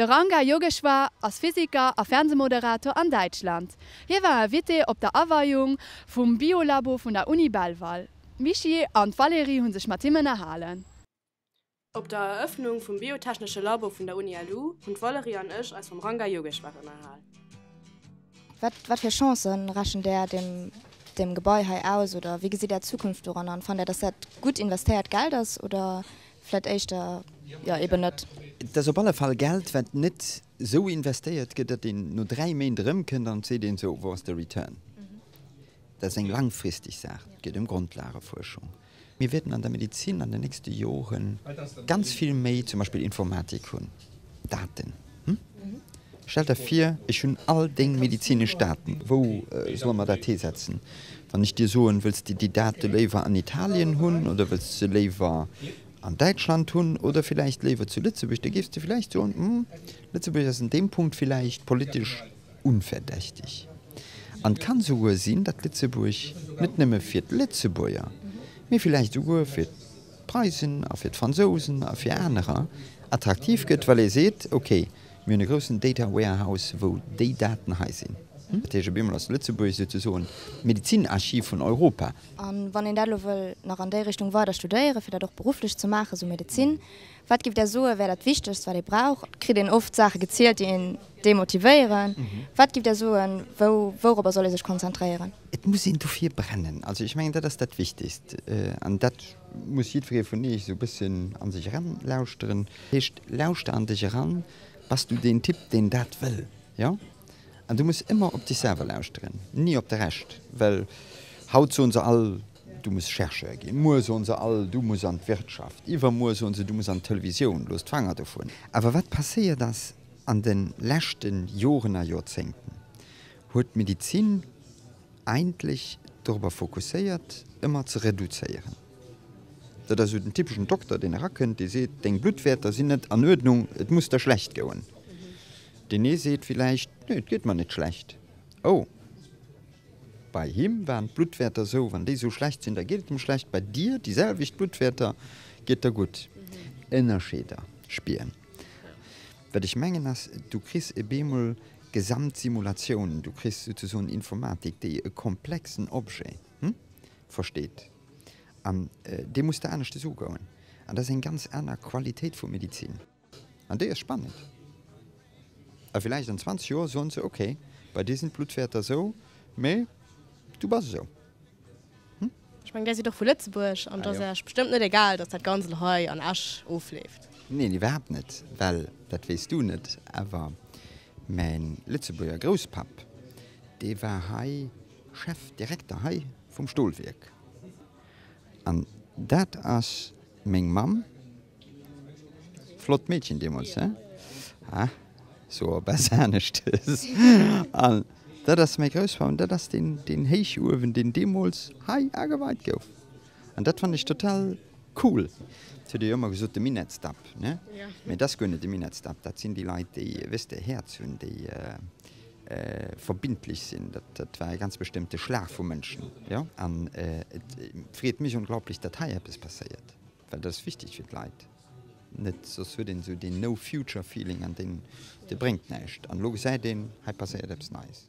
De Ranga Yogeshwar ass Physiker a Fernsehmoderator an Däitschland. Hie war Invité op der Aweiung vum Biolabo vun der Uni Belval. D'Michi an d'Valérie hu sech mat him ënnerhalen. Op der Erëffnung vum biotechnesche Labo vun der Uni LU hunn d'Valérie an ech eis mam Ranga Yogeshwar ënnerhal. Wat wat fir Chancen rechent Där dem dem Gebai hei aus oder wéi gesitt Är Zukunft doranner an fannt Där, dass dat gutt investéiert Geld ass oder vläit éischter jo eben net? Et ass op alle Fall Geld, wat net esou investéiert gëtt, datt een no 3 Méint erëmkënnt an et seet een, Sou, wou ass de Return? Dat ass eng langfristeg Saach. Et geet ëm Grondlagefuerschung. Mir wäerten an der Medezin an den nächste Jore ganz vill méi zum Beispill Informatik hunn, Daten. Stell der vir, ech hunn all deng medezinesch Daten. Wou solle mer dat hisetzen? Wann ech dir soen, wëlls de déi Date léiwer an Italien hunn oder wëlls de se léiwer an Däitschland hunn oder villäicht léiwer zu Lëtzebuerg, da géifs de villäicht soen, Hm, Lëtzebuerg ass an deem Punkt villäicht politesch unverdächtig. An et kann esouguer sinn, datt Lëtzebuerg net nëmme fir d'Lëtzebuerger, mee villäicht esouguer fir d'Preisen a fir d'Fransousen a fir anerer attraktiv gëtt, well ee seet, okay, mir hunn e groussen Data Warehouse, wou déi Daten hei sinn. Dat heescht, op eemol ass Lëtzebuerg souzesoen d'Medezinarchiv vun Europa. A wann een dat elo wëll nach an déi Richtung weider studéieren, fir dat och berufflech ze maachen, esou Medezin, wat giff Der soen, wär dat Wichtegst, wat ee brauch? Et kritt een oft Saache gezielt, déi een demotivéieren. Wat giff Der soen, wou, wouropper soll ee sech konzentréieren? Et muss een dofir brennen. Also ech mengen, dat ass dat Wichtigst. An dat muss jiddweree vun Iech esou e bësschen a sech eranlauschteren. Heescht, lauschter an dech eran, Bass du deen Typ, deen dat wëll? Jo? An du muss ëmmer op dech selwer lauschteren, ni op de Rescht. Well haut soen se all, du muss Chercheur ginn, muer soen se all, du muss an d'Wirtschaft, iwwermuer soen se, du muss an d'Televisioun, looss d'Fanger dovun. Awer wat passéiert ass an de leschte Joren a Joerzéngten, huet d'Medizin eigentlech dorobber fokusséiert, ëmmer ze reduzéieren. Dat ass esou den typeschen Dokter, deen erakënnt, dee seet, deng Bluttwäerter sinn net an Uerdnung, et muss der schlecht goen. Deen ee seet villäicht, nee, et geet mer net schlecht. Oh, bei him waren d'Bluttwäerter esou, wann déi esou schlecht sinn, da geet et em schlecht, bei dir, déi selwecht Bluttwäerter, geet der gutt. Ënnerscheeder spieren. Wat ech mengen ass, du kriss e beemol Gesamtsimulatiounen, du kriss souzesoen Informatik, déi e komplexen Objet versteet. An dee muss de aneschtes ugoen. An dat ass eng ganz aner Qualitéit vu Medizin. An déi ass spannend. A villäicht an 20 Joer soen se, ok, bei dir sinn d'Bluttwäerter esou, mee du bass esou. Hm? Ech mengen, Där sidd och vu Lëtzebuerg an et ass Iech bestëmmt net egal, datt dat Ganzt elo hei an Esch ofleeft. Neen, iwwerhaapt net, well, dat weess du net, awer mäin Lëtzebuerger Grousspapp, dee war hei Chef, Direkter hei vum Stolwierk. An dat ass meng Mamm. Flott Meedchen deemols, he? Ah, so op bess aneschtes. An dat ass mäi Grousspapp an dat ass deen, deen Héichuewen, deen deemols hei ageweit gouf. An dat fannt ech total cool. Et huet ee jo ëmmer gesot, de Minettsdapp, ne? Mee et ass guer net de Minettsdapp, dat sinn déi Leit, déi, weess de, Häerz hunn, déi verbindlech sinn. Dat, dat war e ganz bestëmmte Schlag vu Mënschen, jo. An et freet mech onglaublich, datt hei eppes passéiert. Well dat ass wichteg fir d'Leit, net soss huet een esou deen No Future Feeling an deen, dee bréngt näischt. An elo gesäit een, hei passéiert eppes Neies.